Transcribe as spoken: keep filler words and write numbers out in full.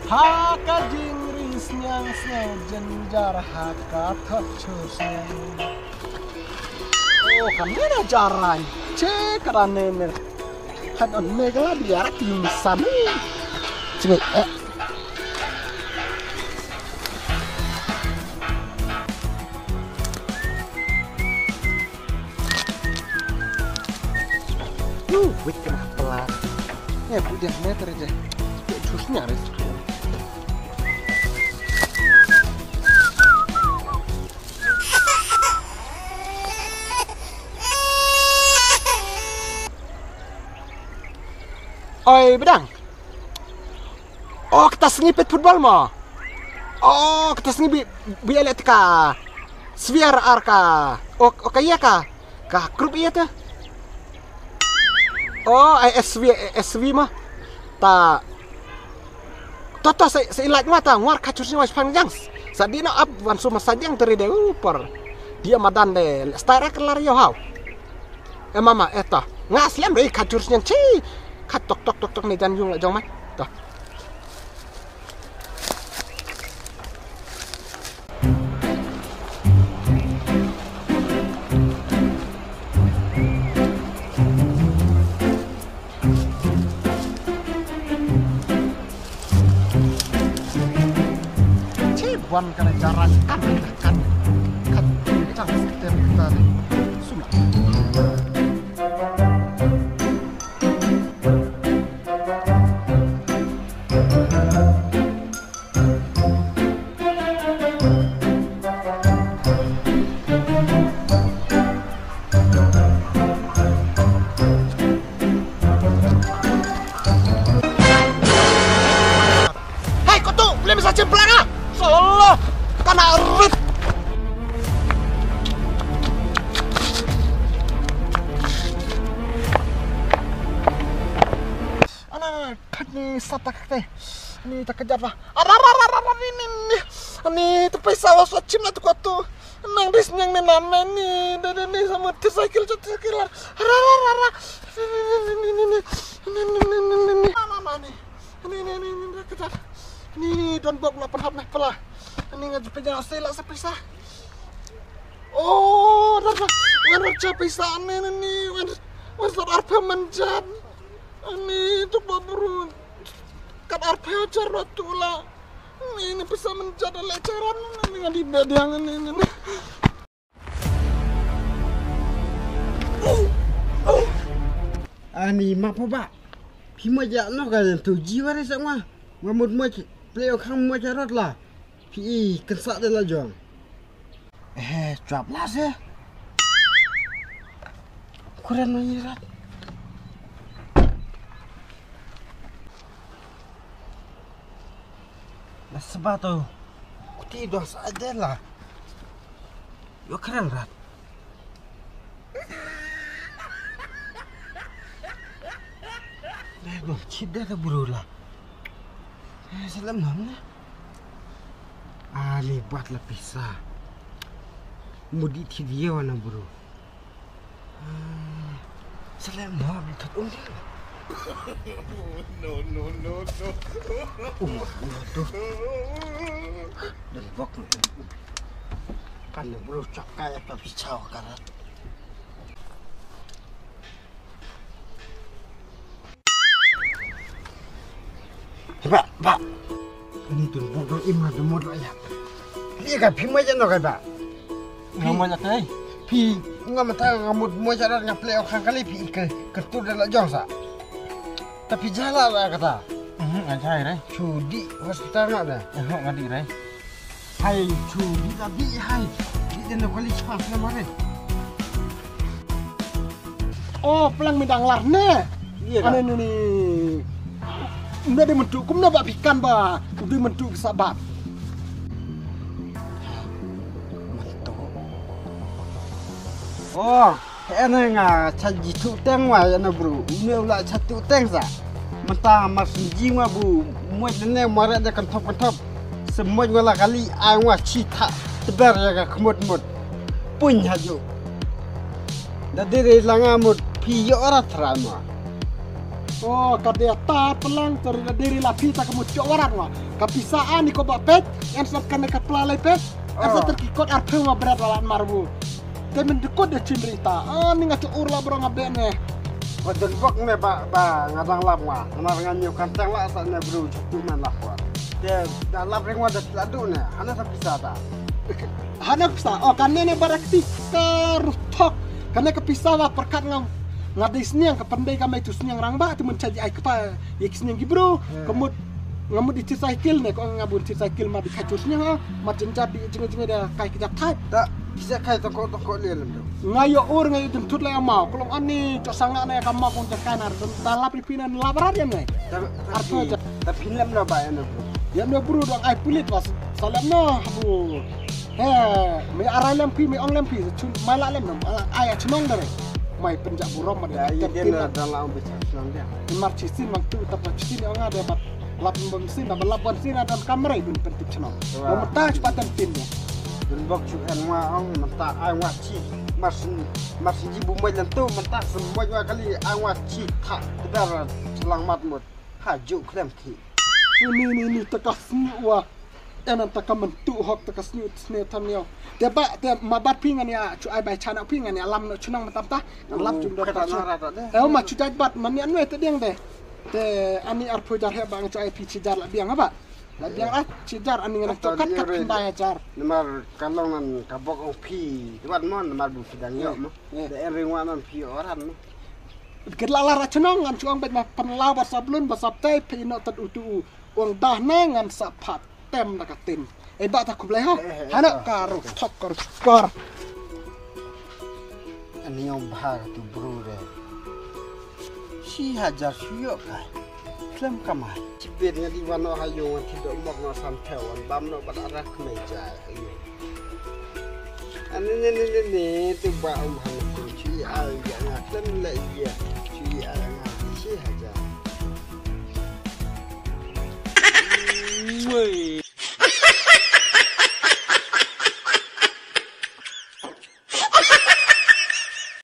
Ha ka jingri sniang sniang jynjar ha ka thot chur sniang. Oh, kan ne na jaran. Che ka da ne ne. Han on me ga biar ki sami. Che eh. Wait ka na pala. Eh, bu dia meter aja. Chur sniang res. Oi, bedang. Oh, kita sngi pet football mo. Oh, kita sngi bi bi ele tka. Sviar arka. Oh, oh, kaya ka. Ka group iya ta. Oh, S V, S V mo. Ta to to sa sa ilaj mata ngwar ka chur sniang wa pang jang. Sa di no ap wan suma sa jang teri de upor. Dia madan de stai rak lar yo hau. E mama eta. Nga slem re ka chur sniang chi. Ka tok tok tok tok ne jan yung la jong mai. To. Chi buan ka na jaran kan kan kan kan kan step kita ni. Suma. Hai, kau tu boleh masa cemplang ah. Salah. Kana rit. Ana khat ni satak te. Ni tak kejar lah. Ara ara ara ara ni ni ni. Ni tu paisa was chim na tu kau tu. Nang dis nyang ni nama ni. Dah dah ni sama tu cycle tu cycle. Ara ara ara. Ni ni ni ni ni. Ni ni ni ni ni. Ni ni ni ni ni. Kejar. Ni don bok la penhap na pala. Ni ngaji peja sela sa paisa. Oh, dah dah. Wan raja paisa ni ni ni. Wan wan sa arpa manjat. Ani tu babru. Kat arphew hajar ruh tu la. Ni ni pisa menjat le charan ni ngadi bediang ni ni. Ani ma pa ba. Phi ma ja no ka tu jiwa re sa ma. Ma mut mo chi. Pleo khang mo cha rot la. Phi i kan sa de la jong. Eh, chwap la se. Kuran no ni rat. La seba to. Kuti do sa de la. Yo kren rat. Dai bom chit da ta buru la. Salam nam na. Ali bat la pisa. Mudi thi dia wana buru. Salam nam ta um. No no no no. Um no tu. Dan bok. Kan buru chak kaya ta pisa karat. Ba, ba. Ani tun bok dong im na demot la ya. Ni ka phi mo ja no ka ba. Nga mo ja kai. Phi nga mata nga mut mo ja nga ple o khang kali phi ke ke tu de la jong sa. Ta phi jala la kata. Mhm, nga jai re. Chudi hospital nga da. Eh, nga di re. Hai chu di ta di hai. Di den ko li chwa na mare. Oh, plang mi dang lar ne. Iya. Ane ni ni. Mbe de mentu kum na ba pikan ba. Ubi mentu ke sabat. Mentu. Oh. Ene nga cha ji tu teng wa ya na bru. Ine u la cha tu teng sa. Mynta mar syn ji wa bu moj ne mare de kan thop kan thop. Se moj wa la kali ai wa chi tha. Teber ya ka khmut mut. Puny ha ju. Da dire la nga mut phi yo ra thra ma. Oh, ka dei ta plang ter dei la phi ta ka mut jok warat wa. Ka pisa ani ko ba pet, en sat kane ka pla lai pet, en sat ter ki kot ar phew ma bret wa lat mar bu. Te men de kot de chin ri ta. Ani nga jok ur la bro nga ben ne. Ba don bok ne ba ba nga dang lap wa. Namar nga nyu kan tang la sa ne bro jok tu man la wa. Te da lap ring wa da la du ne. Ana sa pisa ta. Hana pisa, oh kane ne barak ti ka ruthok. Kane ka pisa wa perkat ngam. Nga dei sniang ka pendai ka mai tu sniang rang ba tu men chaji ai kpa ye ki sniang ki bro. Ka mut nga mut di chi cycle ne ko nga bun chi cycle ma di ka chu sniang ha. Ma jen jat di jing jing da kai ki jat thai. Da bisa kai to ko to ko le lem do. Nga yo ur nga yo jen tut le ma ko long ani cho sanga ne ka ma ko jen kai na da lap ri pinan lap rat yan ne. Da Ar to ja. Da pin lem no ba yan bro. Yan no bro dong ai pulit was. Salam no bro. He, me arai lem pi me ong lem pi. Chun mai la lem no. Ala ai a chnong dare. Mai penjak burom ma Ya de. Ye Tem den tin na la. Dan la ong bichar chnong dia. Mar chi sin mang tu tap chi sin ong ade bat. Lap bom sin ba lap bon sin dan kamrai dun pentip chnong. Wa. Mo mata chi patan tin ya. Dun bok chu en wa ong mata ai wa chi. Mar sin mar sin ji bu mai lan tu mata sem mai wa kali ai wa chi tha. Dar selang mat mut. Ha ju klem ki. Ni ni ni ta ka sni wa. Enan ta ka mentu hok ta ka sni sni tam yo. Te ba te ma bat phi ngan ya chu ai bai chana phi ngan ya lam no chnong matam ta. Lam chu do ta. Eh ma chu jaj bat man ya nwe te diang de. Te ani ar phu jar he ba ngan chu ai phi chi jar la biang ha ba. La biang ah chi jar ani ngan chu kat kat phin da ya jar. Namar ka long nan ka bok ong phi. Wat mon namar bu phi dang yo mo. De en ring wa nan phi oran mo. Kit la la ra chnong ngan chu ong bet ma pan la ba sap lun ba sap te phi no tat u tu u. Ong dah na ngan sa phat tem da ka tin. Ei ba ta khublei ha. Hana ka ru thok ka ru kor. Ani ong bha ka tu bru re. Shi hajar shu yo ka. Klem ka mai. Chi bet nga di wan no ha yo wan ti do mok no sam the wan bam no ba da rak me ja. Ani ne ne ne ne tu ba um han tu chi ai ya nga klem le ya.